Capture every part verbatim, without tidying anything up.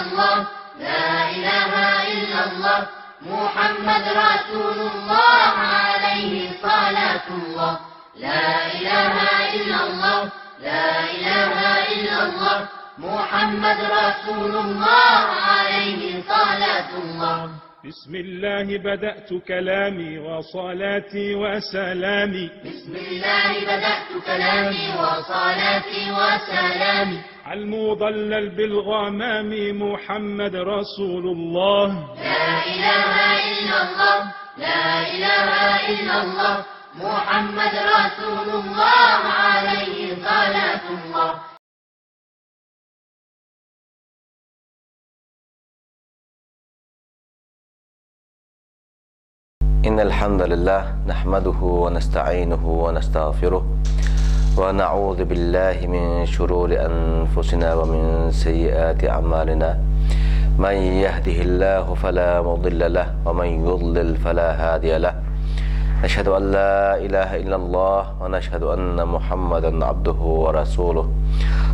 الله، لا إله إلا الله، محمد رسول الله، عليه صلاة الله. لا إله إلا الله، لا إله إلا الله، محمد رسول الله، عليه صلاة الله. بسم الله بدأت كلامي وصلاتي وسلامي. بسم الله بدأت كلامي وصلاتي وسلامي. على المضلل بالغمام محمد رسول الله. لا إله إلا الله، لا إله إلا الله، محمد رسول الله، عليه صلاة الله. إن الحمد لله نحمده ونستعينه ونستغفره ونعوذ بالله من شرور أنفسنا ومن سيئات أعمالنا. من يهده الله فلا مضل له ومن يضلل فلا هادي له. نشهد أن لا إله إلا الله ونشهد أن محمدا عبده ورسوله.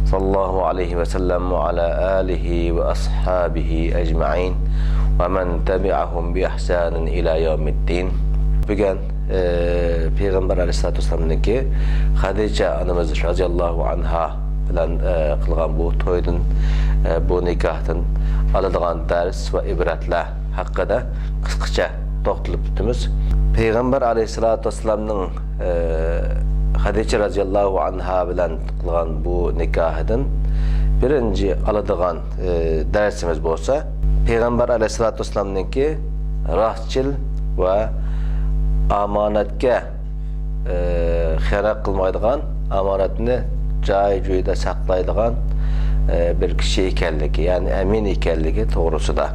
صلى الله عليه وسلم وعلى آله وأصحابه أجمعين ومن تبعهم بإحسان إلى يوم الدين. بۈگۈن، ئە، پەيغەمبەر ئەلەيھىسسالاتۇ ۋەسسالامنىڭكى خەدىچە ئانىمىز رازىياللاھۇ ئەنھا بىلەن، ئە، قىلغان بۇ تويدىن، ئە، بۇ نىكاھتىن ئالىدىغان دەرس ۋە ئىبرەتلەر ھەققىدە قىسقىچە توختىلىپ ئۆتىمىز. پەيغەمبەر ئەلەيھىسسالاتۇ ۋەسسالامنىڭ، ئە، خەدىچە رازىياللاھۇ ئەنھا بىلەن قىلغان بۇ نىكاھىدىن بىرىنچى ئالىدىغان، ئە، دەرسىمىز بولسا، پەيغەمبەر ئەلەيھىسسالاتۇ ۋەسسالامنىڭكى راستچىل ۋە ئامانەتكە ئى، خىيانەت قىلمايدىغان، ئامانەتنى جاي-جۇيىدا ساقلايدىغان، ئى، بىر كىشى ئىكەنلىكى، يەنى ئەمىن ئىكەنلىكى توغرىسىدا.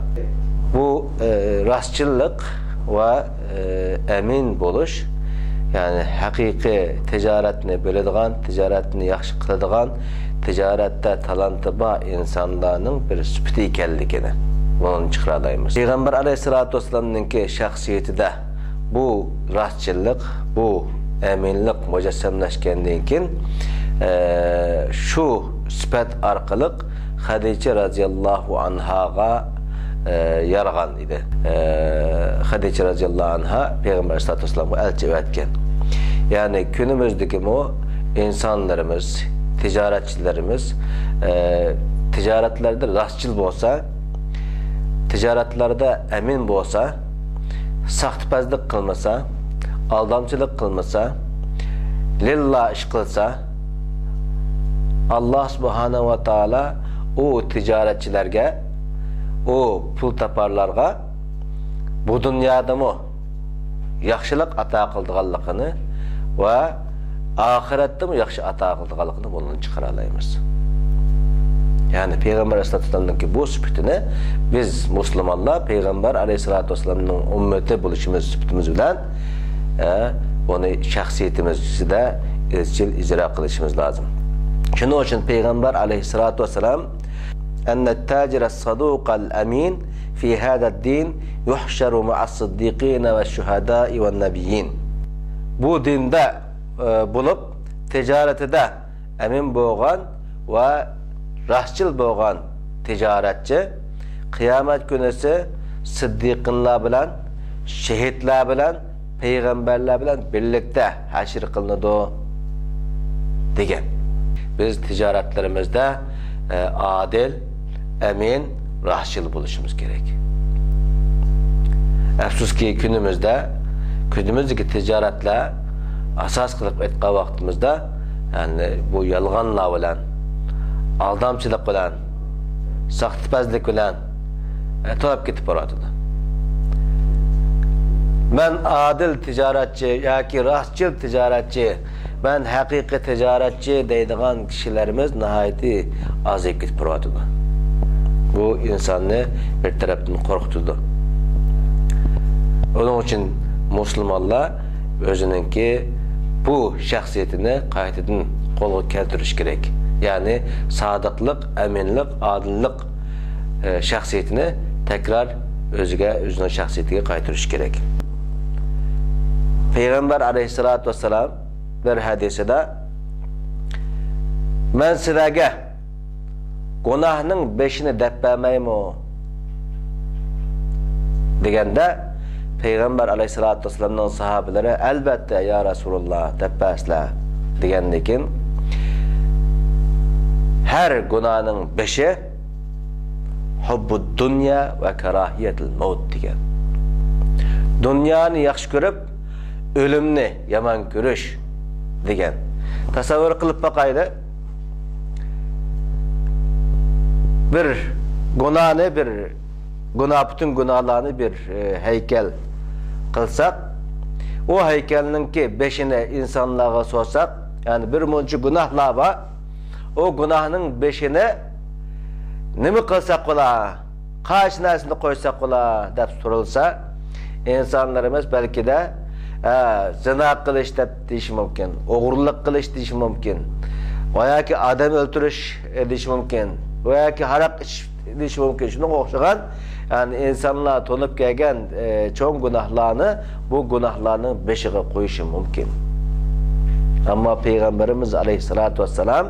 بۇ، ئى، راستچىللىق ۋە، ئى، ئەمىن بولۇش، يەنى ھەقىقىي تىجارەتنى بىلىدىغان، تىجارەتنى ياخشى قىلىدىغان، تىجارەتتە تالانتى بار ئىنسانلارنىڭ بىر سۈپىتى ئىكەنلىكىنى بۇنىڭدىن چىقىرالايمىز. پەيغەمبەر ئەلەيھىسسالاتۇ ۋەسسالامنىڭكى شەخسىيىتىدە بۇ راستچىللىق، بۇ ئەمىنلىق مۇجەسسەملەشكەندىن كېيىن، ئە، شۇ سۈپەت ئارقىلىق خەدىچە رازىياللاھۇ ئەنھاغا، ئە، يارىغان ئىدى. ئە، خەدىچە رازىياللاھۇ ئەنھا پەيغەمبەر ئەلەيھىسسالاتۇ ۋەسسالامغا ئەلچى ئەۋەتكەن. يەنى كۈنىمىزدىكىمۇ ئىنسانلىرىمىز، تىجارەتچىلىرىمىز، ئە، تىجارەتلەردە راستچىل بولسا، تىجارەتلەردە ئەمىن بولسا، ساختىپەزلىك قىلمىسا، ئالدامچىلىق قىلمىسا، لىللا ئىش قىلسا، ئاللا سۇبھانەھۇ ۋە تائالا ئۇ تىجارەتچىلەرگە، ئۇ پۇل تاپارلارغا بۇ دۇنيادىمۇ ياخشىلىق ئاتا قىلىدىغانلىقىنى ۋە ئاخىرەتتىمۇ ياخشى ئاتا قىلىدىغانلىقىنى بۇنىڭدىن چىقىرالايمىز. يەنى پەيغەمبەر ئەلەيھىسسالاتۇ ۋەسسالامنىڭكى بۇ سۈپىتىنى بىز مۇسۇلمانلار پەيغەمبەر ئەلەيھىسسالاتۇ ۋەسسالامنىڭ ئۈممىتى بولۇشىمىز سۈپىتىمىز بىلەن، ئە، بۇنى شەخسىيىتىمىزدە ئىزچىل ئىجرا قىلىشىمىز لازىم. شۇنىڭ ئۈچۈن پەيغەمبەر ئەلەيھىسسالاتۇ ۋەسسالام، أن التاجر الصدوق الأمين في هذا الدين يحشر مع الصديقين والشهداء والنبيين. بۇ دىندا، ئە، بولۇپ، تىجارىتىدە ئەمىن بولغان ۋە راستچىل بولغان تىجارەتچى قىيامەت كۈنىسى سىددىقىنلار بىلەن، شېھىتلەر بىلەن، پەيغەمبەرلەر بىلەن بىرلىكتە ھەشر قىلىنىدۇ، دېگەن. بىز تىجارەتلىرىمىزدە، ئە، ئادىل، ئەمىن، راستچىل بولۇشىمىز كېرەك. ئەپسۇسكى، كۈنىمىزدە، كۈنىمىزدىكى تىجارەتلەر، ئاساس قىلىپ ئېيتقان ۋاقتىمىزدا، يەنى بۇ يالغانلار بىلەن، ئالدامچىلىق بىلەن، ساختىپەزلىك بىلەن، ئە، توپ كېتىپ باراتىدۇ. مەن ئادىل تىجارەتچى ياكى راستچىل تىجارەتچى، مەن ھەقىقىي تىجارەتچى دەيدىغان كىشىلىرىمىز ناھايىتى ئازىيىپ كېتىپ باراتىدۇ. بۇ ئىنساننى بىر تەرەپتىن قورقۇتىدۇ. ئۇنىڭ ئۈچۈن مۇسۇلمانلار ئۆزىنىڭكى بۇ شەخسىيىتىنى قايتىدىن قولغا كەلتۈرۈش كېرەك. يەنى سادىقلىق، ئەمىنلىق، ئادىللىق، ئە، شەخسىيىتىنى تەكرار ئۆزىگە، ئۆزىنىڭ شەخسىيىتىگە قايتۇرۇش كېرەك. پەيغەمبەر ئەلەيھىسسالاتۇ ۋەسسالام بىر ھەدىسىدە، مەن سىلەرگە گۇناھنىڭ بېشىنى دەپ بەرمەيمۇ؟ دېگەندە، پەيغەمبەر ئەلەيھىسسالاتۇ ۋەسسالامنىڭ ساھابىلىرى، ئەلۋەتتە، يا رەسۇلاللا، دەپ بەرسىلە، دېگەندىن كېيىن، ھەر گۇناھنىڭ بېشى ھۇببۇد دۇنيا ۋە كاراھىيەتىل مەۋت دېگەن. دۇنيانى ياخشى كۆرۈپ، ئۆلۈمنى يامان كۆرۈش دېگەن. تەسەۋۋۇر قىلىپ باقايلى. بىر گۇناھنى، بىر گۇناھ، پۈتۈن گۇناھلارنى بىر، ئى، ھەيكەل قىلساق، ئۇ ھەيكەلنىڭكى بېشىنى ئىنسانلارغا سورىساق، يەنى بىر مۇنچە گۇناھلار بار، ئۇ گۇناھنىڭ بېشىنى نېمە قىلساق بولا؟ قايسى نەرسىنى قويساق بولا دەپ سورالسا، ئىنسانلىرىمىز بەلكىدە، ھە، زىنا قىلىش دەپ دېيىشى مۇمكىن، ئوغرىلىق قىلىش دېيىشى مۇمكىن، ۋە ياكى ئادەم ئۆلتۈرۈش، ئە، دېيىشى مۇمكىن، ۋە ياكى ھاراق ئىچىش دېيىشى مۇمكىن. شۇنىڭغا ئوخشىغان، يەنى ئىنسانلار تونۇپ كەلگەن، ئە، چوڭ گۇناھلارنى بۇ گۇناھلارنىڭ بېشىغا قويۇشى مۇمكىن. ئەمما پەيغەمبىرىمىز ئەلەيھىسسالاتۇ ۋەسسالام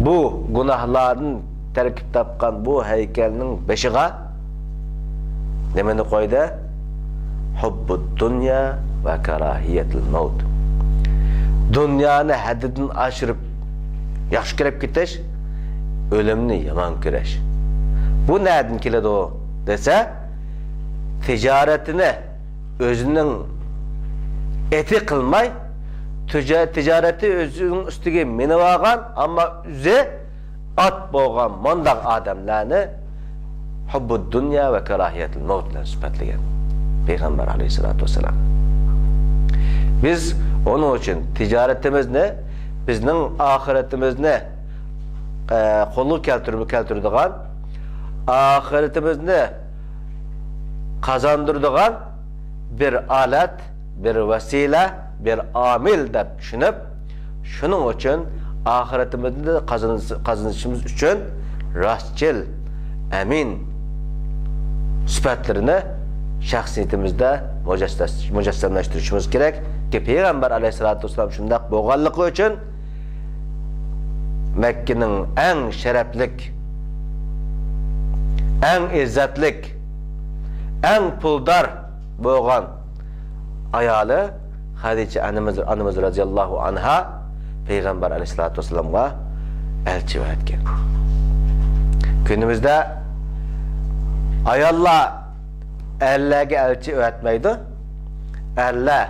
بۇ گۇناھلاردىن تەركىب تاپقان بۇ ھەيكەلنىڭ بېشىغا نېمىنى قويدى؟ ھۇببۇد دۇنيا ۋە كاراھىيەتىل مەۋت. دۇنيانى ھەددىدىن ئاشۇرۇپ ياخشى كۆرۈپ كېتىش، ئۆلۈمنى يامان كۆرۈش. بۇ نەدىن كېلىدۇ دېسە، تىجارىتىنى ئۆزىنىڭ ئېتى قىلماي، تىجا-، تىجارىتى ئۆزىنىڭ ئۈستىگە مىنىۋالغان، ئەمما ئۆزى ئات بولغان مۇنداق ئادەملەرنى ھۇببۇد دۇنيا ۋە كاراھىيەتىل مەۋت بىلەن سۈپەتلىگەن پەيغەمبەر ئەلەيھىسسالاتۇ ۋەسسالام. بىز ئۇنىڭ ئۈچۈن تىجارىتىمىزنى، بىزنىڭ ئاخىرىتىمىزنى، ئە، قولغا كەلتۈرۈپ، كەلتۈرىدىغان، ئاخىرىتىمىزنى قازاندۇرىدىغان بىر ئالەت، بىر ۋەسىلە، بىر ئامىل دەپ چۈشىنىپ، شۇنىڭ ئۈچۈن ئاخىرىتىمىزنى قازىنىش-، قازىنىشىمىز ئۈچۈن راستچىل، ئەمىن سۈپەتلىرىنى شەخسىيىتىمىزدە مۇجەسسەس-، مۇجەسسەملەشتۈرۈشىمىز كېرەك. پەيغەمبەر ئەلەيھىسسالاتۇ ۋەسسالام شۇنداق بولغانلىقى ئۈچۈن، مەككىنىڭ ئەڭ شەرەپلىك، ئەڭ ئىززەتلىك، ئەڭ پۇلدار بولغان ئايالى خەدىچە ئانىمىز، ئانىمىز رازىياللاھۇ ئانھا پەيغەمبەر ئەلەيھىسسالاتۇ ۋەسسالامغا ئەلچى ئەۋەتكەن. كۈنىمىزدە ئاياللار ئەرلەرگە ئەلچى ئەۋەتمەيدۇ، ئەرلەر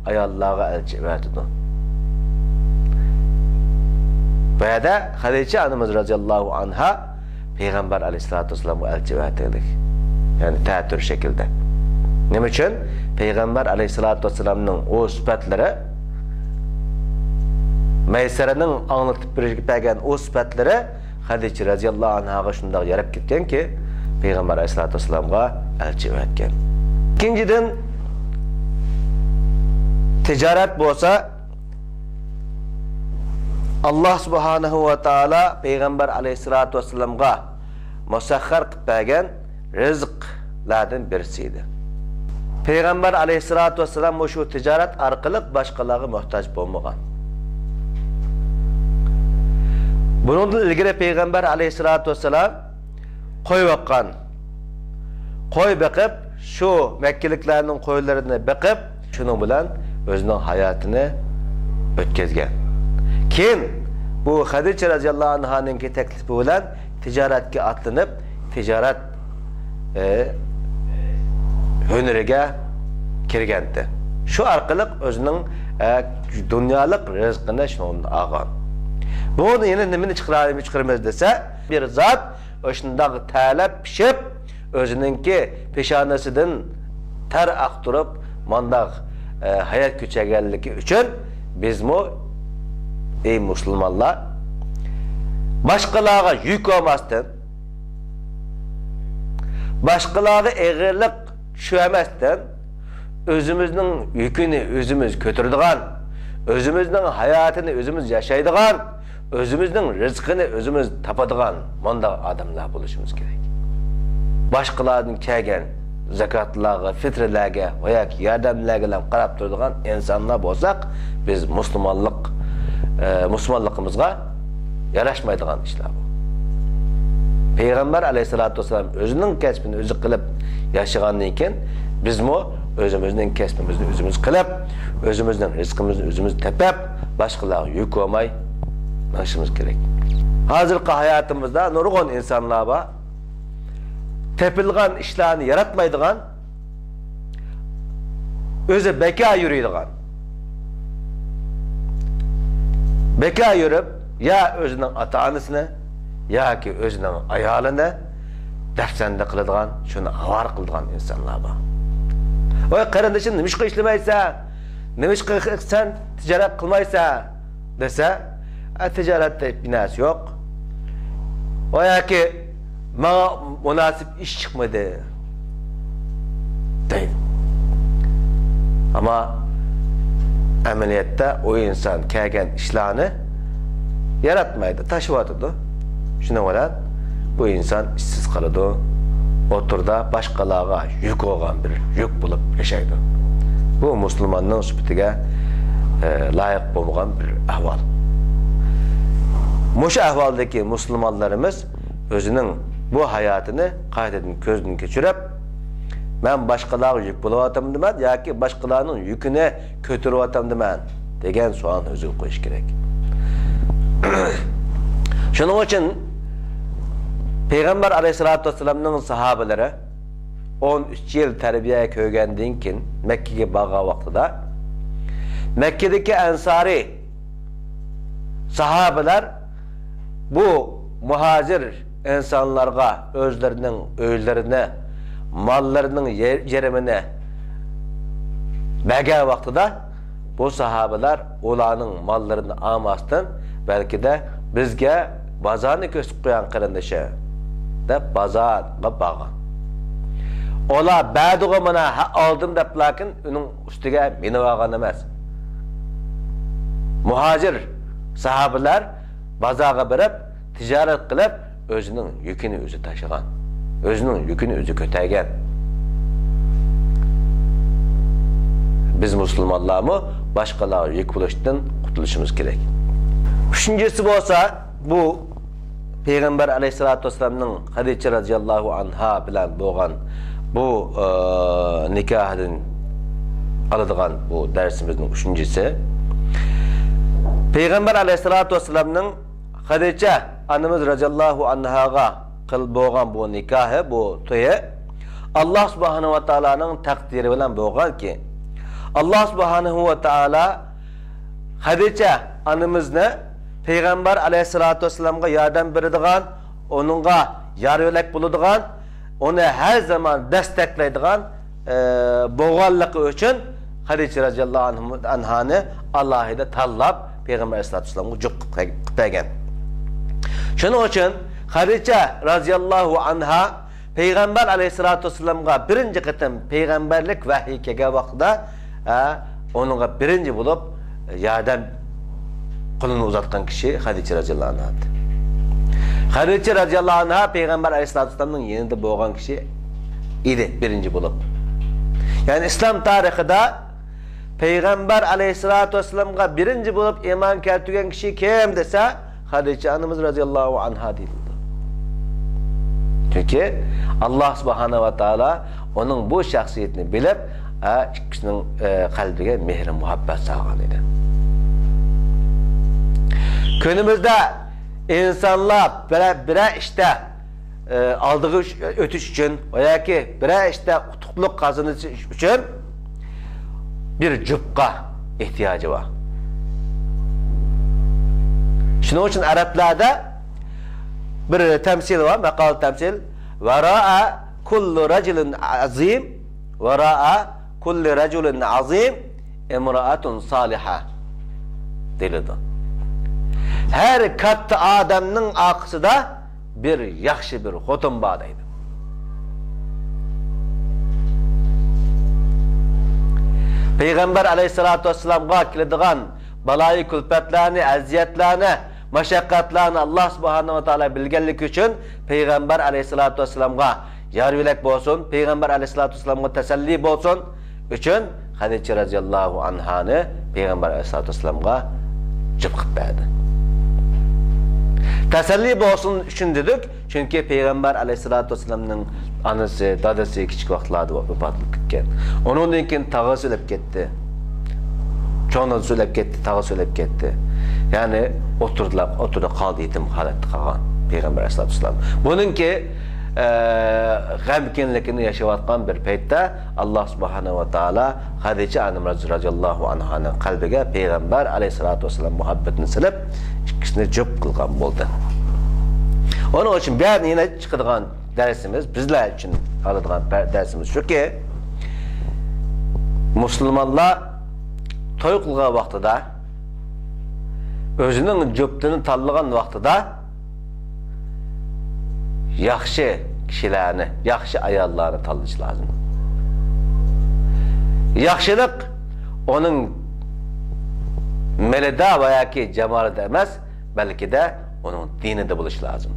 ئاياللارغا ئەلچى ئەۋەتىدۇ. بۇ يەردە خەدىچە ئانىمىز رازىياللاھۇ ئانھا پەيغەمبەر ئەلەيھىسسالاتۇ ۋەسسالامغا ئەلچى ئەۋەتكەنلىك، يەنى تەتۈر شەكىلدە. نېمە ئۈچۈن؟ پەيغەمبەر ئەلەيھىسسالاتۇ ۋەسسالامنىڭ ئۇ سۈپەتلىرى، مەيسەرىنىڭ ئاڭلىتىپ بېرىپ بەرگەن ئۇ سۈپەتلىرى خەدىچە رازىياللاھۇ ئانھاغا شۇنداق ياراپ كەتكەنكى، پەيغەمبەر ئەلەيھىسسالاتۇ ۋەسسالامغا ئەلچى ئەۋەتكەن. ئىككىنچىدىن، تىجارەت بولسا، ئاللا سۇبھانەھۇ ۋە تائالا پەيغەمبەر ئەلەيھىسسالاتۇ ۋەسسالامغا مۇسەخخەر قىلىپ بەرگەن رىزىقلاردىن بىرسى ئىدى. پەيغەمبەر ئەلەيھىسسالاتۇ ۋەسسالام مۇشۇ تىجارەت ئارقىلىق باشقىلارغا موھتاج بولمىغان. بۇنىڭدىن ئىلگىرى پەيغەمبەر ئەلەيھىسسالاتۇ ۋەسسالام قوي باققان، قوي بېقىپ، شۇ مەككىلىكلەرنىڭ قويلىرىنى بېقىپ، شۇنىڭ بىلەن ئۆزىنىڭ ھاياتىنى ئۆتكۈزگەن. كېيىن بۇ خەدىچە رازىياللاھۇ ئانھانىڭكى تەكلىپى بىلەن تىجارەتكە ئاتلىنىپ، تىجارەت، ئە، ھۈنىرىگە كىرگەنتى. شۇ ئارقىلىق ئۆزىنىڭ، ئە، دۇنيالىق رىزقىنى شۇنىڭدىن ئالغان. بۇنى يەنە نېمىنى چىقىرا-، چىقىرىمىز دېسە، بىر زات ئاشۇنداق تەرلەپ پىشىپ، ئۆزىنىڭكى پېشانىسىدىن تەر ئاقتۇرۇپ، مانداق، ئە، ھايات كۆچۈرگەنلىكى ئۈچۈن بىزمۇ، ئەي مۇسۇلمانلار، باشقىلارغا يۈك بولماستىن، باشقىلارغا ئېغىرلىق چۈشۈرمەستىن، ئۆزىمىزنىڭ يۈكىنى ئۆزىمىز كۆتۈرىدىغان، ئۆزىمىزنىڭ ھاياتىنى ئۆزىمىز ياشايدىغان، ئۆزىمىزنىڭ رىزقىنى ئۆزىمىز تاپىدىغان مۇنداق ئادەملەر بولۇشىمىز كېرەك. باشقىلاردىن كەلگەن زاكاتلارغا، فىترىلەرگە ۋە ياكى ياردەملەرگىلا قاراپ تۇرىدىغان ئىنسانلار بولساق، بىز مۇسۇلمانلىق، ئە، مۇسۇلمانلىقىمىزغا ياراشمايدىغان ئىشلار بۇ. پەيغەمبەر ئەلەيھىسسالاتۇ ۋەسسالام ئۆزىنىڭ كەسپىنى ئۆزى قىلىپ ياشىغاندىن كېيىن، بىزمۇ ئۆزىمىزنىڭ كەسپىمىزنى ئۆزىمىز قىلىپ، ئۆزىمىزنىڭ رىزقىمىزنى ئۆزىمىز تېپىپ، باشقىلارغا يۈك بولماي مېڭىشىمىز كېرەك. ھازىرقى ھاياتىمىزدا نۇرغۇن ئىنسانلار بار. تېپىلغان ئىشلارنى ياراتمايدىغان، ئۆزى بىكار يۈرىدىغان، بىكار يۈرۈپ، يا ئۆزىنىڭ ئاتا-ئانىسىنى ياكى ئۆزىنىڭ ئايالىنى دەپسەندە قىلىدىغان، شۇنى ئاۋارە قىلىدىغان ئىنسانلار بار. ۋاي قېرىندىشىم، نېمىشقا ئىشلىمەيسەن؟ نېمىشقا سەن تىجارەت قىلمايسەن؟ دېسە، ئە، تىجارەتتە بىر نەرسە يوق. ۋە ياكى ماڭا مۇناسىپ ئىش چىقمىدى، دەيدۇ. ئەمما ئەمەلىيەتتە ئۇ ئىنسان كەلگەن ئىشلارنى ياراتمايدۇ، تاشلىۋاتىدۇ. شۇنىڭ بىلەن بۇ ئىنسان ئىشسىز قالىدۇ. ئوتتۇرىدا باشقىلارغا يۈك بولغان بىر يۈك بولۇپ ياشايدۇ. بۇ مۇسۇلماننىڭ سۈپىتىگە، ئە، لايىق بولمىغان بىر ئەھۋال. مۇشۇ ئەھۋالدىكى مۇسۇلمانلىرىمىز ئۆزىنىڭ بۇ ھاياتىنى قايتىدىن كۆزدىن كەچۈرۈپ، مەن باشقىلارغا يۈك بولۇۋاتامدىمەن ياكى باشقىلارنىڭ يۈكىنى كۆتۈرۈۋاتامدىمەن دېگەن سوئالنى ئۆزىگە قويۇش كېرەك. شۇنىڭ ئۈچۈن پەيغەمبەر ئەلەيھىسسالاتۇ ۋەسسالامنىڭ ساھابىلىرى ئون ئۈچ يىل تەربىيە كۆرگەندىن كېيىن مەككىگە بارغان ۋاقتىدا، مەككىدىكى ئەنسارىي ساھابىلەر بۇ مۇھاجىر ئىنسانلارغا ئۆزلىرىنىڭ ئۆيلىرىنى، ماللىرىنىڭ يېر-، يېرىمىنى بەرگەن ۋاقتىدا، بۇ ساھابىلەر ئۇلارنىڭ ماللىرىنى ئالماستىن، بەلكىدە بىزگە بازارنى كۆرسىتىپ قويۇڭ قېرىندىشىم، دەپ بازارغا بارغان. ئۇلار بەردىغۇ مانا، ھە، ئالدىم دەپ، لېكىن ئۇنىڭ ئۈستىگە مىنىۋالغان ئەمەس. مۇھاجىر ساھابىلەر بازارغا بېرىپ، تىجارەت قىلىپ، ئۆزىنىڭ يۈكىنى ئۆزى تاشىغان، ئۆزىنىڭ يۈكىنى ئۆزى كۆتەرگەن. بىز مۇسۇلمانلارمۇ باشقىلارغا يۈك بولۇشتىن قۇتۇلۇشىمىز كېرەك. ئۈچىنچىسى بولسا، بۇ پەيغەمبەر ئەلەيھىسسالاتۇ ۋەسسالامنىڭ خەدىچە رەزىياللاھۇ ئەنھا بىلەن بولغان بۇ، ئى، نىكاھىدىن ئالىدىغان بۇ دەرسىمىزنىڭ ئۈچىنچىسى. پەيغەمبەر ئەلەيھىسسالاتۇ ۋەسسالامنىڭ خەدىچە ئانىمىز رەزىياللاھۇ ئەنھاغا قىل بولغان بۇ نىكاھى، بۇ تويى ئاللاھ سۇبھانەھۇ ۋە تائالانىڭ تەقدىرى بىلەن بولغانكى، ئاللاھ سۇبھانەھۇ ۋە تائالا خەدىچە ئانىمىزنى پەيغەمبەر ئەلەيھىسسالاتۇ ۋەسسالامغا ياردەم بېرىدىغان، ئۇنىڭغا يار يۆلەك بولىدىغان، ئۇنى ھەر زامان دەستەكلەيدىغان، ئى، بولغانلىقى ئۈچۈن خەدىچە رەزىياللاھۇ ئەنھانى ئالاھىدە تاللاپ، پەيغەمبەر ئەلەيھىسسالاتۇ ۋەسسالامغا جۈپ قىلىپ بەرگەن. شۇنىڭ ئۈچۈن خەدىچە رەزىياللاھۇ ئەنھا پەيغەمبەر ئەلەيھىسسالاتۇ ۋەسسالامغا بىرىنچى قېتىم پەيغەمبەرلىك ۋەھىي كەلگەن ۋاقتىدا، ئە، ئۇنىڭغا بىرىنچى بولۇپ ياردەم قولىنى ئۇزاتقان كىشى خەدىچە رەزىياللاھۇ ئەنھا ئىدى. خەدىچە رەزىياللاھۇ ئەنھا پەيغەمبەر ئەلەيھىسسالاتۇ ۋەسسالامنىڭ يېنىدا بولغان كىشى ئىدى، بىرىنچى بولۇپ. يەنى ئىسلام تارىخىدا پەيغەمبەر ئەلەيھىسسالاتۇ ۋەسسالامغا بىرىنچى بولۇپ ئىمان كەلتۈرگەن كىشى كىم دېسە، خەدىچە ئانىمىز رەزىياللاھۇ ئەنھا دېيىلىدۇ. چۈنكى ئاللاھ سۇبھانەھۇ ۋە تائالا ئۇنىڭ بۇ شەخسىيىتىنى بىلىپ، ئە، ئىككىسىنىڭ، ئە، قەلبىگە مېھرى مۇھەببەت سالغان ئىدى. كۈنىمىزدە ئىنسانلار بىرەر، بىرەر ئىشتا، ئە، ئالدىغا ئۆتۈش ئۈچۈن ۋە ياكى بىرەر ئىشتا ئۇتۇقلۇق قازىنىش ئۈچۈن بىر جۈپقا ئېھتىياجى بار. شۇنىڭ ئۈچۈن ئەرەبلەردە بىر تەمسىل بار، مەقالە تەمسىل. ۋەرائە كۇللۇ رەجۇلىن ئەزىم، ۋەرائە كۇللى رەجۇلىن ئەزىم ئىمرائەتۇن سالىھە دېيىلىدۇ. ھەر كاتتا ئادەمنىڭ ئارقىسىدا بىر ياخشى بىر خوتۇن بار دەيدۇ. پەيغەمبەر ئەلەيھىسسالاتۇ ۋەسسالامغا كېلىدىغان بالايى كۈلپەتلەرنى، ئەزىيەتلەرنى، مەشەققەتلەرنى ئاللاھ سۇبھانەھۇ ۋە تائالا بىلگەنلىكى ئۈچۈن، پەيغەمبەر ئەلەيھىسسالاتۇ ۋەسسالامغا يار يۆلەك بولسۇن، پەيغەمبەر ئەلەيھىسسالاتۇ ۋەسسالامغا تەسەللى بولسۇن ئۈچۈن، خەدىچە رەزىياللاھۇ ئەنھانى پەيغەمبەر ئەلەيھىسسالاتۇ ۋەسسالامغا جۈپ قىلىپ بەردى. تەسەللى بولسۇن ئۈچۈن دېدۇق، چۈنكى پەيغەمبەر ئەلەيھىسسالاتۇ ۋەسسالامنىڭ ئانىسى، دادىسى كىچىك ۋاقىتلاردا ۋاپات بولۇپ كەتكەن. ئۇنىڭدىن كېيىن تاغىسى ئۆلۈپ كەتتى. چوڭ دادىسى ئۆلۈپ كەتتى، تاغىسى ئۆلۈپ كەتتى. يەنى ئوتتۇرىدا، ئوتتۇرىدا قالدى، يېتىم ھالەتتە قالغان پەيغەمبەر ئەلەيھىسسالاتۇ ۋەسسالام. بۇنىڭكى، ئە، غەمكىنلىكىنى ياشاۋاتقان بىر پەيتتە، ئاللا سۇبھانەھۇ ۋە تائالا خەدىچە ئانىمىز رازىياللاھۇ ئانھانىڭ قەلبىگە پەيغەمبەر ئەلەيھىسسالاتۇ ۋەسسالام مۇھەببىتىنى سېلىپ، ئىككىسىنى جۈپ قىلغان بولدى. ئۇنىڭ ئۈچۈن بۇ يەردىن يەنە چىقىدىغان دەرسىمىز، بىزلەر ئۈچۈن ئالىدىغان بە-، دەرسىمىز شۇكى، مۇسۇلمانلار توي قىلغان ۋاقتىدا، ئۆزىنىڭ جۈپتىنى تاللىغان ۋاقتىدا ياخشى كىشىلەرنى، ياخشى ئاياللارنى تاللىشى لازىم. ياخشىلىق ئۇنىڭ مېلىدا ۋە ياكى جامالىدا ئەمەس، بەلكىدە ئۇنىڭ دىنىدا بولۇشى لازىم.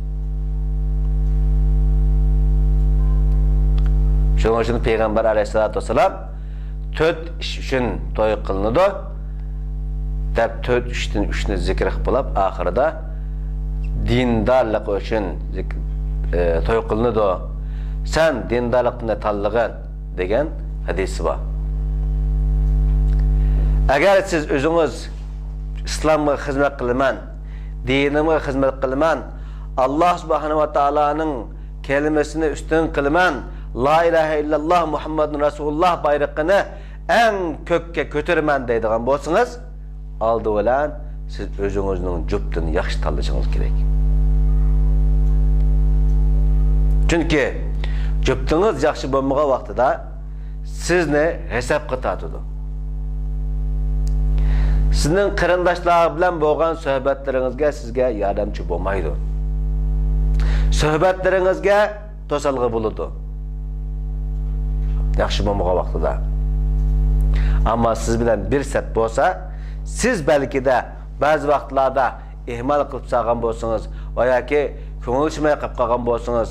شۇنىڭ ئۈچۈن پەيغەمبەر ئەلەيھىسسالاتۇ ۋەسسالام تۆت ئىش ئۈچۈن توي قىلىنىدۇ دەپ، تۆت ئىشتىن ئۈچنى زىكىر قىلىپ بولۇپ، ئاخىرىدا دىندارلىق ئۈچۈن زىك-، ئى، توي قىلىنىدۇ. سەن دىندارلىقنى تاللىغىن دېگەن ھەدىسى بار. ئەگەر سىز ئۆزىڭىز ئىسلامغا خىزمەت قىلىمەن، دىنىمغا خىزمەت قىلىمەن، ئاللا سۇبھانەھۇ ۋە تائالانىڭ كەلىمىسىنى ئۈستۈن قىلىمەن، لا ئىلاھە ئىللاللا مۇھەممەدۇن رەسۇلۇللا بايرىقىنى ئەڭ كۆككە كۆتۈرىمەن دەيدىغان بولسىڭىز، ئالدى بىلەن سىز ئۆزىڭىزنىڭ جۈپتىنى ياخشى تاللىشىڭىز كېرەك. چۈنكى جۈپتىڭىز ياخشى بولمىغان ۋاقتىدا سىزنى ھېسابقا تارتىدۇ. سىزنىڭ قېرىنداشلار بىلەن بولغان سۆھبەتلىرىڭىزگە سىزگە ياردەمچى بولمايدۇ. سۆھبەتلىرىڭىزگە توسالغۇ بولىدۇ. ياخشى بولمىغان ۋاقتىدا. ئەمما سىز بىلەن بىر سەپ بولسا، سىز بەلكىدە بەزى ۋاقىتلاردا ئىھمال قىلىپ سالغان بولسىڭىز ۋە ياكى كۆڭۈل ئېچىشماي قېلىپ قالغان بولسىڭىز،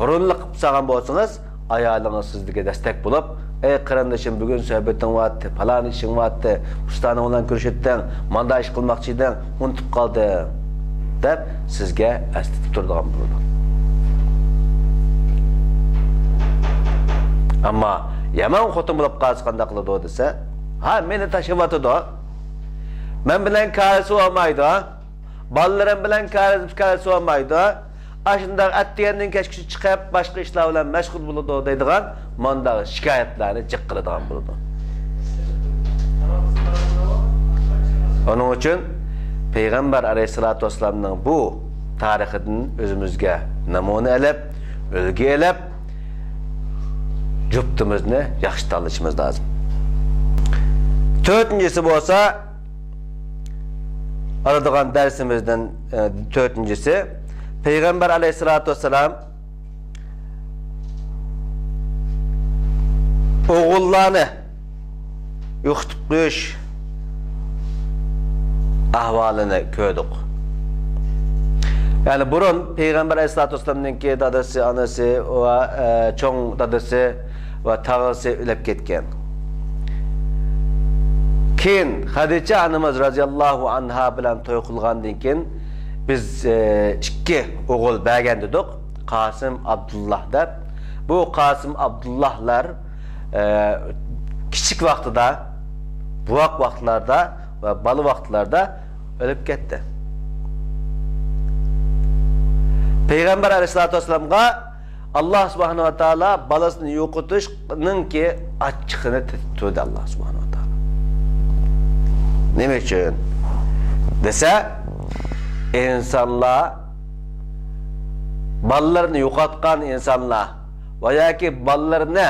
ھۇرۇنلۇق قىلىپ سالغان بولسىڭىز، ئايالىڭىز سىزگە دەستەك بولۇپ، ئەي قېرىندىشىم، بۈگۈن سۆھبىتىڭ بارتتى، پالان ئىشىڭ بارتتى، ئۇستانىڭ بىلەن كۆرۈشۈتتىڭ، ماندا ئىش قىلماقچى ئىدىڭ، ئۇنتۇپ قالدىم، دەپ سىزگە ئەسلىتىپ تۇرىدىغان بولىدۇ. ئەمما يامان خوتۇن بولۇپ قالسا قانداق قىلىدۇ دېسە، ھا، مېنى تاشلىۋاتىدۇ، مەن بىلەن كارىسى بولمايدۇ، بالىلىرىم بىلەن كارىسى، كارىسى بولمايدۇ، ئاشۇنداق ئەتىگەندىن كەچكىچە چىقىپ، باشقا ئىشلار بىلەن مەشغۇل بولىدۇ دەيدىغان مانداق شىكايەتلەرنى جىق قىلىدىغان بولىدۇ. ئۇنىڭ ئۈچۈن پەيغەمبەر ئەلەيھىسسالاتۇ ۋەسسالامنىڭ بۇ تارىخىدىن ئۆزىمىزگە نەمۇنە ئېلىپ، ئۈلگە ئېلىپ، جۈپتىمىزنى ياخشى تاللىشىمىز لازىم. تۆتىنچىسى بولسا، ئالىدىغان دەرسىمىزدىن، ئە، تۆتىنچىسى، پەيغەمبەر ئەلەيھىسسالاتۇ ۋەسسالام ئوغۇللارنى يوقىتىپ قويۇش ئەھۋالىنى كۆردۇق. يەنى بۇرۇن پەيغەمبەر ئەلەيھىسسالاتۇ ۋەسسالامنىڭكى دادىسى، ئانىسى ۋە، ئە، چوڭ دادىسى ۋە تاغىسى ئۆلۈپ كەتكەن. كېيىن خەدىچە ئانىمىز رازىياللاھۇ ئانھا بىلەن توي قىلغاندىن كېيىن بىز، ئە، ئىككى ئوغۇل بەرگەن دېدۇق. قاسىم، ئابدۇللا دەپ. بۇ قاسىم، ئابدۇللالار، ئە، كىچىك ۋاقتىدا، بوۋاق ۋاقىتلاردا ۋە بالا ۋاقىتلاردا ئۆلۈپ كەتتى. پەيغەمبەر ئەلەيھىسسالاتۇ ۋەسسالامغا ئاللا سۇبھانەھۇ ۋە تائالا بالىسىنى يوقىتىشنىڭكى ئاچچىقىنى تېتىتىپ تۇردى ئاللا سۇبھانەھۇ ۋە تائالا. نېمە ئۈچۈن دېسە، ئىنسانلار، بالىلىرىنى يوقاتقان ئىنسانلار ۋە ياكى بالىلىرىنى،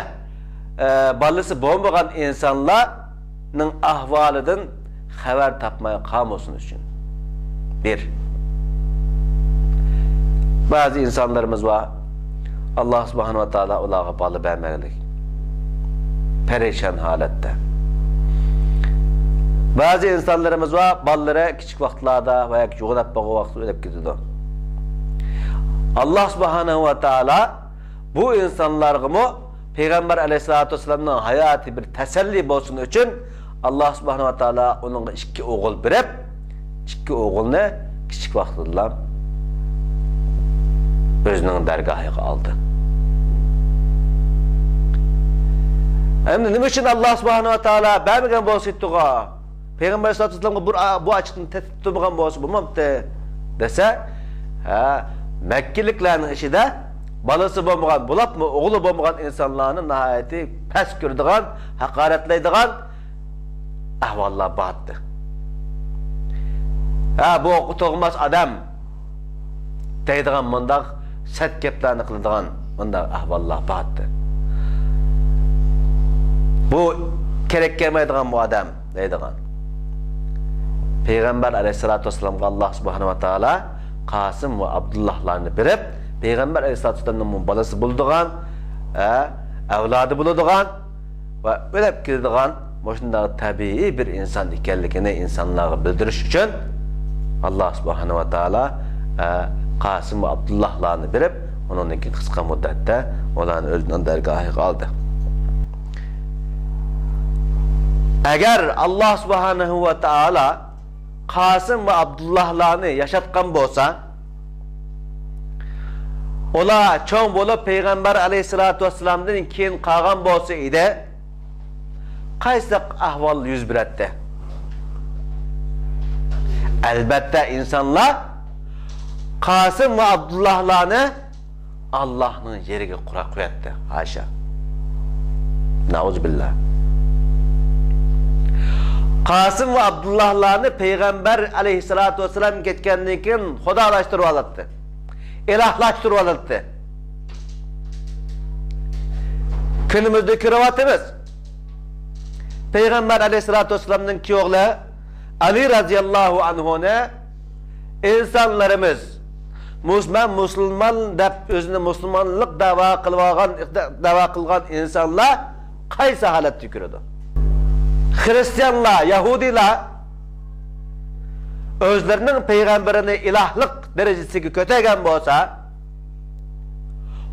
ئە، بالىسى بولمىغان ئىنسانلارنىڭ ئەھۋالىدىن خەۋەر تاپماي قالمىسۇن ئۈچۈن. بىر. بەزى ئىنسانلىرىمىز بار، ئاللا سۇبھانەھۇ ۋە تائالا ئۇلارغا بالا بەرمەيدۇ. پەرىشان ھالەتتە. بەزى ئىنسانلىرىمىز بار، بالىلىرى كىچىك ۋاقىتلاردا ۋە ياكى يوغىناپ بولغان ۋاقىتتا ئۆلۈپ كېتىدۇ. ئاللا سۇبھانەھۇ ۋە تائالا بۇ ئىنسانلارغىمۇ پەيغەمبەر ئەلەيھىسسالاتۇ ۋەسسالامنىڭ ھاياتى بىر تەسەللى بولسۇن ئۈچۈن، ئاللا سۇبھانەھۇ ۋە تائالا ئۇنىڭغا ئىككى ئوغۇل بېرىپ، ئىككى ئوغۇلنى كىچىك ۋاقتىدىلا ئۆزىنىڭ دەرگاھىغا ئالدى. ئەمدى نېمە ئۈچۈن ئاللا سۇبھانەھۇ ۋە تائالا بەرمىگەن بولسا ئىدى، پەيغەمبەر ئەلەيھىسسالاتۇ ۋەسسالامغا بۇ، بۇ ئاچلىقنى تېتىتىپ تۇرمىغان بولسا بولمامتى دېسە، ھە، مەككىلىكلەرنىڭ ئىچىدە بالىسى بولمىغان، بولۇپمۇ ئوغلى بولمىغان ئىنسانلارنى ناھايىتى پەس كۆرىدىغان، ھاقارەتلەيدىغان ئەھۋاللار بارتى. ھە، بۇ ئوقى تۇغماس ئادەم دەيدىغان مۇنداق سەت گەپلەرنى قىلىدىغان مۇنداق ئەھۋاللار بارتى. بۇ كېرەك كەلمەيدىغان بۇ ئادەم دەيدىغان. پەيغەمبەر ئەلەيھىسسالاتۇ ۋەسسالامغا ئاللا سۇبھانەھۇ ۋە تائالا قاسىم ۋە ئابدۇللاھلارنى بېرىپ، پەيغەمبەر ئەلەيھىسسالاتۇ ۋەسسالامنىڭ بالىسى بولىدىغان، ئە، ئەۋلادى بولىدىغان ۋە ئۆلۈپ كېتىدىغان مۇشۇنداق تەبىئىي بىر ئىنسان ئىكەنلىكىنى ئىنسانلارغا بىلدۈرۈش ئۈچۈن، ئاللا سۇبھانەھۇ ۋە تائالا، ئە، قاسىم ۋە ئابدۇللاھلارنى بېرىپ، ئۇنىڭدىن كېيىن قىسقا مۇددەتتە ئۇلارنى ئۆزىنىڭ دەرگاھىغا ئالدى. ئەگەر ئاللا سۇبھانەھۇ ۋە تائالا قاسىم ۋە ئابدۇللاھلارنى ياشاتقان بولسا، ئۇلار چوڭ بولۇپ پەيغەمبەر ئەلەيھىسسالاتۇ ۋەسسالامدىن كېيىن قالغان بولسا ئىدى، قايسى ئەھۋال يۈز بېرەتتى؟ ئەلبەتتە، ئىنسانلار قاسىم ۋە ئابدۇللاھلارنى ئاللاھنىڭ يېرىگە قويۇپ قوياتتى. ھاشا. نەئۇزۇبىللا. قاسىم ۋە ئابدۇللاھلارنى پەيغەمبەر ئەلەيھىسسالاتۇ ۋەسسالام كەتكەندىن كېيىن خۇدالاشتۇرۇۋالاتتى. ئىلاھلاشتۇرۇۋالاتتى. كۈنىمىزدە كۆرۈۋاتىمىز. پەيغەمبەر ئەلەيھىسسالاتۇ ۋەسسالامنىڭ كۈيئوغلى ئەلى رازىياللاھۇ ئەنھۇنى ئىنسانلىرىمىز، مۇس-، مەن مۇسۇلمان دەپ ئۆزىنى مۇسۇلمانلىق دەۋا قىلىۋالغان، دەۋا قىلغان ئىنسانلار قايسى ھالەتتە كۆرىدۇ؟ خىرىستىيانلار، يەھۇدىيلار ئۆزلىرىنىڭ پەيغەمبىرىنى ئىلاھلىق دەرىجىسىگە كۆتەرگەن بولسا،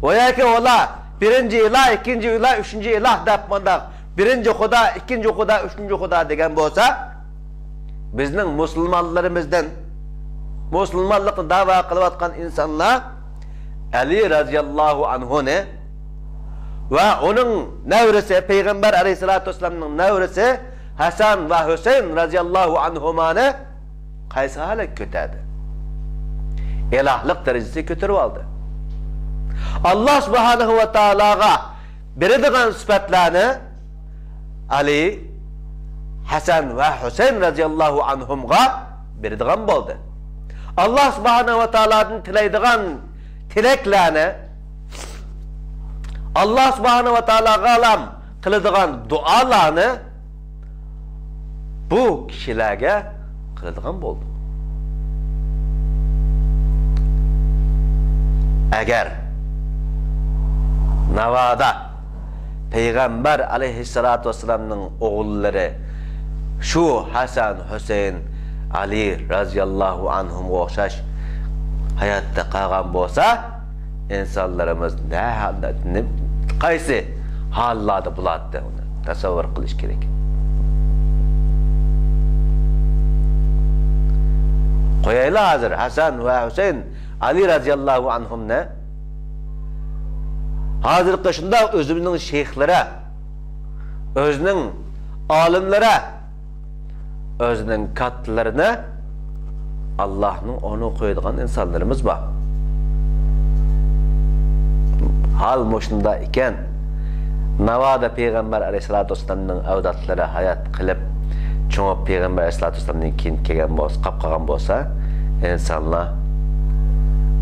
ۋە ياكى ئۇلار بىرىنچى ئىلاھ، ئىككىنچى ئىلاھ، ئۈچىنچى ئىلاھ دەپ مۇنداق بىرىنچى خۇدا، ئىككىنچى خۇدا، ئۈچىنچى خۇدا دېگەن بولسا، بىزنىڭ مۇسۇلمانلىرىمىزدىن، مۇسۇلمانلىقنى دەۋا قىلىۋاتقان ئىنسانلار ئەلى رازىياللاھۇ ئەنھۇنى ۋە ئۇنىڭ نەۋرىسى، پەيغەمبەر ئەلەيھىسسالاتۇ ۋەسسالامنىڭ نەۋرىسى ھەسەن ۋە ھۈسەيىن رازىياللاھۇ ئەنھۇمانى قايسى ھالەتكە كۆتەردى؟ ئىلاھلىق دەرىجىسىگە كۆتۈرۈۋالدى. ئاللا سۇبھانەھۇ ۋە تائالاغا بېرىدىغان سۈپەتلەرنى ئەلى، ھەسەن ۋە ھۈسەيىن رازىياللاھۇ ئەنھۇمغا بېرىدىغان بولدى. ئاللا سۇبھانەھۇ ۋە تائالادىن تىلەيدىغان تىلەكلەرنى، ئاللا سۇبھانەھۇ ۋە تائالاغا قىلىدىغان دۇئالارنى بۇ كىشىلەرگە قىلىدىغان بولدى. ئەگەر ناۋادا پەيغەمبەر ئەلەيھىسسالاتۇ ۋەسسالامنىڭ ئوغۇللىرى شۇ ھەسەن، ھۈسەيىن، ئەلى رازىياللاھۇ ئەنھۇمغا ئوخشاش ھاياتتا قالغان بولسا، ئىنسانلىرىمىز نە ھالدا، نېم-، قايسى ھاللاردا بولاتتى، ئۇنى تەسەۋۋۇر قىلىش كېرەك. قويايلى ھازىر ھەسەن ۋە ھۈسەيىن، ئەلى رازىياللاھۇ ئەنھۇمنى ھازىرقى شۇنداق ئۆزىمىزنىڭ شەيخلىرى، ئۆزىنىڭ ئالىملىرى، ئۆزىنىڭ كاتتىلىرىنى ئاللاھنىڭ ئورنىغا قويىدىغان ئىنسانلىرىمىز بار. ھال مۇشۇنداق ئىكەن، ناۋادا پەيغەمبەر ئەلەيھىسسالاتۇ ۋەسسالامنىڭ ئەۋلادلىرى ھايات قېلىپ، چوڭىيىپ پەيغەمبەر ئەلەيھىسسالاتۇ ۋەسسالامدىن كېيىن كەلگەن بولسا، قاپ قالغان بولسا، ئىنسانلار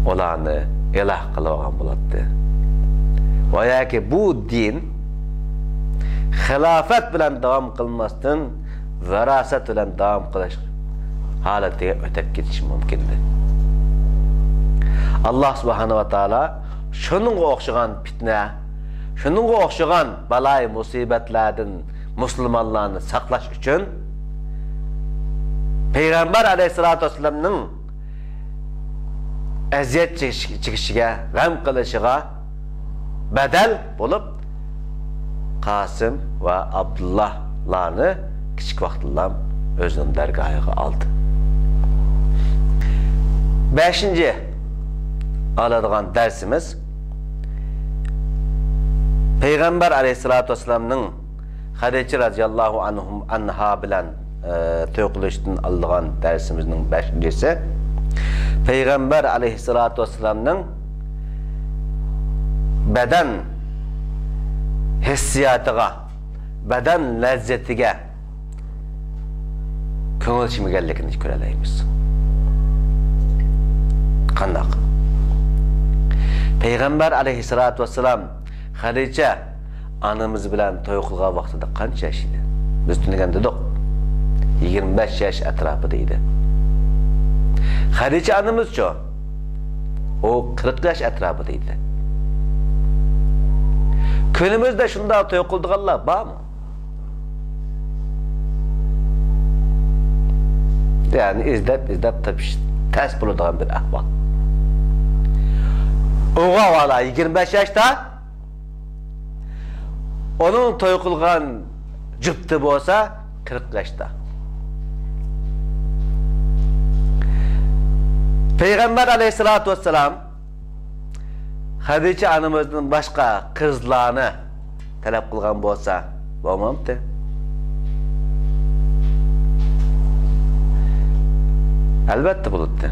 ئۇلارنى ئىلاھ قىلىۋالغان بولاتتى. ۋە ياكى بۇ دىن خىلاپەت بىلەن داۋام قىلماستىن، ۋىراسەت بىلەن داۋام قىلىش ھالىتىگە ئۆتۈپ كېتىشى مۇمكىندى. ئاللا سۇبھانەھۇ ۋە تائالا شۇنىڭغا ئوخشىغان پىتنە، شۇنىڭغا ئوخشىغان بالايىمۇسىبەتلەردىن مۇسۇلمانلارنى ساقلاش ئۈچۈن، پەيغەمبەر ئەلەيھىسسالاتۇ ۋەسسالامنىڭ ئەزىيەت چېكىش-، چېكىشىگە، غەم قىلىشىغا بەدەل بولۇپ، قاسىم ۋە ئابدۇللاھلارنى كىچىك ۋاقتىدىلا ئۆزىنىڭ دەرگاھىغا ئالدى. بەشىنچى، ئالىدىغان دەرسىمىز پەيغەمبەر ئەلەيھىسسالاتۇ ۋەسسالامنىڭ خەدىچە رەزىياللاھۇ ئەنھۇ، ئەنھا بىلەن، ئە، توي قىلىشتىن ئالىدىغان دەرسىمىزنىڭ بەشىنچىسى، پەيغەمبەر ئەلەيھىسسالاتۇ ۋەسسالامنىڭ بەدەن ھېسسىياتىغا، بەدەن لەززىتىگە كۆڭۈل چۈشمىگەنلىكىنى كۆرەلەيمىز. قانداق؟ پەيغەمبەر ئەلەيھىسسالاتۇ ۋەسسالام خەدىچە ئانىمىز بىلەن توي قىلغان ۋاقتىدا قانچە ياش ئىدى؟ بىز تۈنۈگۈن دېدۇق، يىگىرمە بەش ياش ئەتراپىدا ئىدى. خەدىچە ئانىمىزچۇ؟ ئۇ قىرىق ياش ئەتراپىدا ئىدى. كۈنىمىزدە شۇنداق توي قىلىدىغانلار بارمۇ؟ يەنى ئىزدەپ، ئىزدەپ تېپىش تەس بولىدىغان بىر ئەھۋال. ئۇغا ۋالا يىگىرمە بەش ياشتا، ئۇنىڭ توي قىلغان جۈپتى بولسا قىرىق ياشتا. پەيغەمبەر ئەلەيھىسسالاتۇ ۋەسسالام خەدىچە ئانىمىزدىن باشقا قىزلارنى تەلەپ قىلغان بولسا بولمامتى؟ ئەلۋەتتە بولاتتى.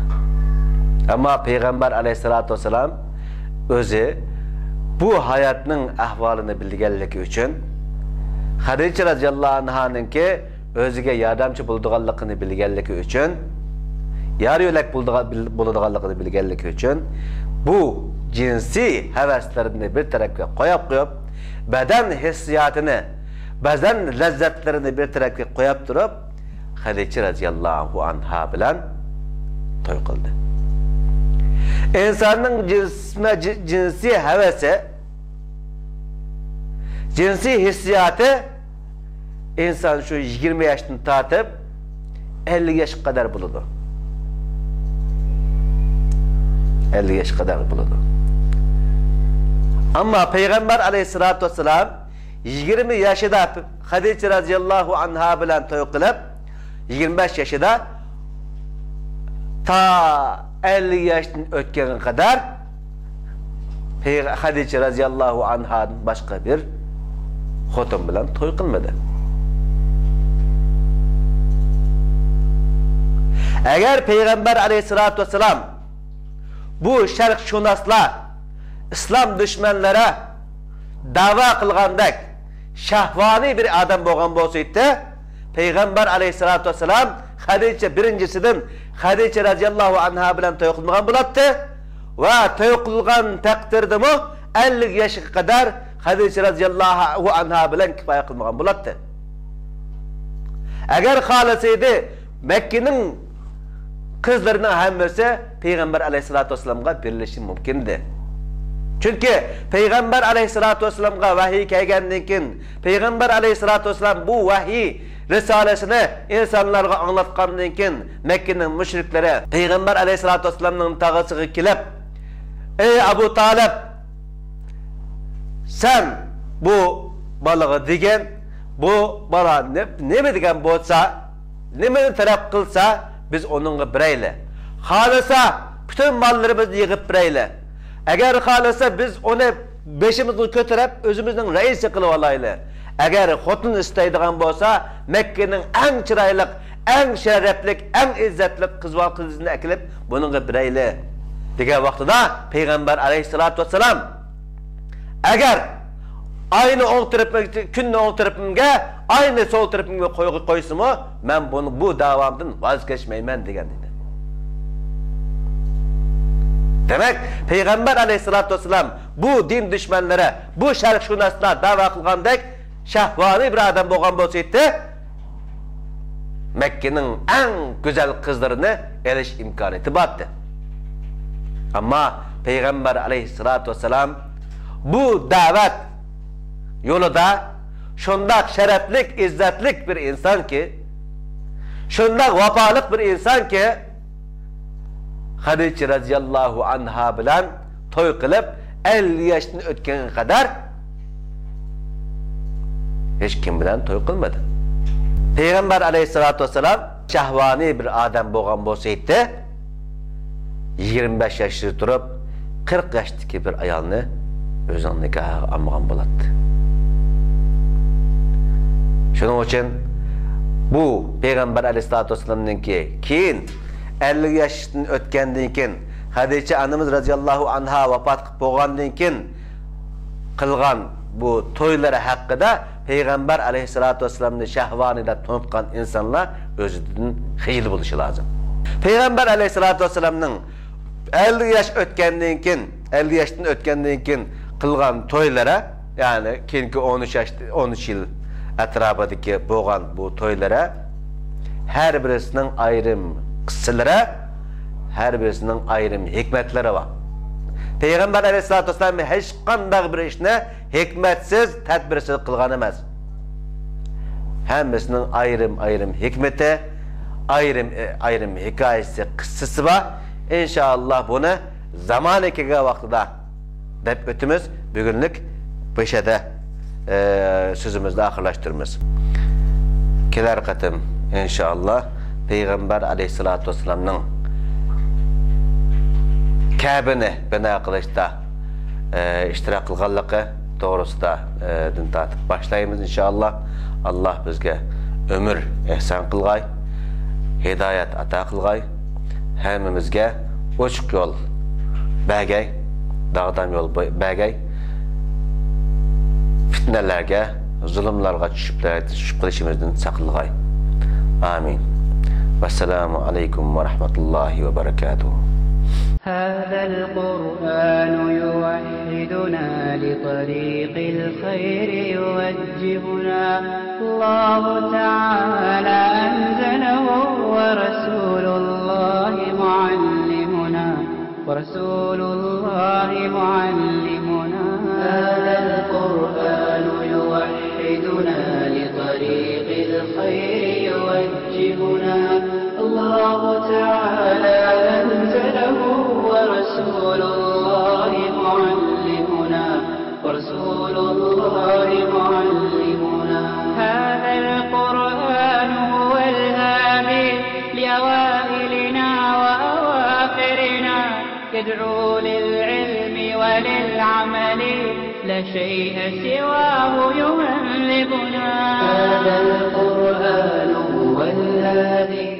ئەمما پەيغەمبەر ئەلەيھىسسالاتۇ ۋەسسالام ئۆزى بۇ ھاياتنىڭ ئەھۋالىنى بىلگەنلىكى ئۈچۈن، خەدىچە رەزىياللاھۇ ئەنھانىڭكى ئۆزىگە ياردەمچى بولىدىغانلىقىنى بىلگەنلىكى ئۈچۈن، يار يۆلەك بولىدىغان، بىل-، بولىدىغانلىقىنى بىلگەنلىكى ئۈچۈن، بۇ جىنسىي ھەۋەسلىرىنى بىر تەرەپكە قويۇپ قويۇپ، بەدەن ھېسسىياتىنى، بەدەن لەززەتلىرىنى بىر تەرەپكە قويۇپ تۇرۇپ، خەدىچە رەزىياللاھۇ ئەنھا بىلەن توي قىلدى. ئىنساننىڭ جىنس-، جىنسىي ھەۋىسى، جىنسىي ھېسسىياتى ئىنسان شۇ يىگىرمە ياشتىن تارتىپ ئەللىك ياشقا قەدەر بولىدۇ. ئەللىك ياشقا قەدەر بولىدۇ. ئەمما پەيغەمبەر ئەلەيھىسسالاتۇ ۋەسسالام يىگىرمە ياشىدا خەدىچە رەزىياللاھۇ ئەنھا بىلەن توي قىلىپ، يىگىرمە بەش ياشىدا تا ئەللىك ياشتىن ئۆتكەنگە قەدەر پەيغ-، خەدىچە رەزىياللاھۇ ئەنھادىن باشقا بىر خوتۇن بىلەن توي قىلمىدى. ئەگەر پەيغەمبەر ئەلەيھىسسالاتۇ ۋەسسالام بۇ شەرقشۇناسلار، ئىسلام دۈشمەنلىرى دەۋا قىلغاندەك شەھۋانىي بىر ئادەم بولغان بولسا ئىدى، پەيغەمبەر ئەلەيھىسسالاتۇ ۋەسسالام خەدىچە، بىرىنچىسىدىن، خەدىچە رەزىياللاھۇ ئەنھا بىلەن توي قىلمىغان بولاتتى ۋە توي قىلغان تەقدىردىمۇ ئەللىك ياشقا قەدەر خەدىچە رەزىياللاھۇ ئەنھا بىلەن كىپايە قىلمىغان بولاتتى. ئەگەر خالىسا ئىدى، مەككىنىڭ قىزلىرىنىڭ ھەممىسى پەيغەمبەر ئەلەيھىسسالاتۇ ۋەسسالامغا بېرىلىشى مۇمكىن ئىدى. چۈنكى پەيغەمبەر ئەلەيھىسسالاتۇ ۋەسسالامغا ۋەھىي كەلگەندىن كېيىن، پەيغەمبەر ئەلەيھىسسالاتۇ ۋەسسالام بۇ ۋەھىي رىسالىسىنى ئىنسانلارغا ئاڭلاتقاندىن كېيىن، مەككىنىڭ مۇشرىكلىرى پەيغەمبەر ئەلەيھىسسالاتۇ ۋەسسالامنىڭ تاغىسىغا كېلىپ، ئەي ئەبۇ تالىپ، سەن بۇ بالىغا دېگىن، بۇ بالا نە-، نېمە دېگەن بولسا، نېمىنى تەلەپ قىلسا، بىز ئۇنىڭغا بېرەيلى. خالىسا، پۈتۈن ماللىرىمىزنى يىغىپ بېرەيلى. ئەگەر خالىسا، بىز ئۇنى بېشىمىزغا كۆتۈرۈپ، ئۆزىمىزنىڭ رەئىسى قىلىۋالايلى. ئەگەر خوتۇن ئىستەيدىغان بولسا، مەككىنىڭ ئەڭ چىرايلىق، ئەڭ شەرەپلىك، ئەڭ ئىززەتلىك قىز ۋە قىزىنى ئەكېلىپ، بۇنىڭغا بېرەيلى، دېگەن ۋاقتىدا پەيغەمبەر ئەلەيھىسسالاتۇ ۋەسسالام، ئەگەر ئاينى ئوڭ تەرىپىمگە، كۈننى ئوڭ تەرىپىمگە، ئاينى سول تەرىپىمگە قوي-، قويسىمۇ، مەن بۇنى، بۇ داۋامدىن ۋاز كەچمەيمەن، دېگەن ئىدى. دېمەك، پەيغەمبەر ئەلەيھىسسالاتۇ ۋەسسالام بۇ دىن دۈشمەنلىرى، بۇ شەرقشۇناسلار دەۋا قىلغاندەك شەھۋانىي بىر ئادەم بولغان بولسا ئىدى، مەككىنىڭ ئەڭ گۈزەل قىزلىرىنى ئېلىش ئىمكانىيىتى بار ئىدى. ئەمما پەيغەمبەر ئەلەيھىسسالاتۇ ۋەسسالام بۇ دەۋەت يولىدا شۇنداق شەرەپلىك، ئىززەتلىك بىر ئىنسانكى، شۇنداق ۋاپالىق بىر ئىنسانكى، خەدىچە رەزىياللاھۇ ئەنھا بىلەن توي قىلىپ، ئەللىك ياشتىن ئۆتكەنگە قەدەر ھېچ كىم بىلەن توي قىلمىدى. پەيغەمبەر ئەلەيھىسسالاتۇ ۋەسسالام شەھۋانىي بىر ئادەم بولغان بولسا ئىدى، يىگىرمە بەش ياشتا تۇرۇپ، قىرىق ياشتىكى بىر ئايالنى ئۆزىنىڭ نىكاھىغا ئالمىغان بولاتتى. شۇنىڭ ئۈچۈن بۇ پەيغەمبەر ئەلەيھىسسالاتۇ ۋەسسالامنىڭكى كېيىن، ئەللىك ياشتىن ئۆتكەندىن كېيىن، خەدىچە ئانىمىز رەزىياللاھۇ ئانھا ۋاپات قىلىپ بولغاندىن كېيىن قىلغان بۇ تويلىرى ھەققىدە پەيغەمبەر ئەلەيھىسسالاتۇ ۋەسسالامنى شەھۋانىي دەپ تونۇتقان ئىنسانلار ئۆزىدىن خىجىل بولۇشى لازىم. پەيغەمبەر ئەلەيھىسسالاتۇ ۋەسسالامنىڭ ئەللىك ياش ئۆتكەندىن كېيىن، ئەللىك ياشتىن ئۆتكەندىن كېيىن قىلغان تويلىرى، يەنى كېيىنكى ئون ئۈچ ياش، ئون ئۈچ يىل ئەتراپىدىكى بولغان بۇ تويلىرى، ھەر بىرسىنىڭ ئايرىم قىسسىلىرى، ھەر بىرسىنىڭ ئايرىم ھېكمەتلىرى بار. پەيغەمبەر ئەلەيھىسسالاتۇ ۋەسسالام ھېچقانداق بىر ئىشنى ھېكمەتسىز، تەدبىرسىز قىلغان ئەمەس. ھەممىسىنىڭ ئايرىم-ئايرىم ھېكمىتى، ئايرىم-ئايرىم ھېكايىسى، قىسسىسى بار. ئىنشائاللا، بۇنى زامانى كەلگەن ۋاقتىدا دەپ ئۆتىمىز. بۈگۈنلۈك بۇ يەردە، ئە، سۆزىمىزنى ئاخىرلاشتۇرىمىز. كېلەر قېتىم، ئىنشائاللا، پەيغەمبەر ئەلەيھىسسالاتۇ ۋەسسالامنىڭ كەبىنى بىنا قىلىشتا، ئە، ئىشتىراك قىلغانلىقى توغرىسىدا، ئە، دىن تارتىپ باشلايمىز، ئىنشائاللا. ئاللا بىزگە ئۆمۈر ئېھسان قىلغاي، ھىدايەت ئاتا قىلغاي، ھەممىمىزگە ئوچۇق يول بەرگەي، داغدام يول بەرگەي، پىتنىلەرگە، زۇلۇملارغا چۈشۈپ، چۈشۈپ قېلىشىمىزدىن ساقلىغاي. ئامىن. ۋەسسالامۇ ئەلەيكۇم ۋە رەھمەتۇللاھى ۋە بەرەكاتۇھۇ. هذا القرآن يوحدنا لطريق الخير يوجهنا. الله تعالى أنزله ورسول الله معلمنا. ورسول الله معلمنا. هذا القرآن يوحدنا لطريق الخير يوجهنا. الله تعالى أنزله ورسول الله معلمنا. ورسول الله معلمنا. هذا القرآن هو الهادي لأوائلنا وأواخرنا. يدعو للعلم وللعمل، لا شيء سواه يهذبنا. هذا القرآن هو الهادي.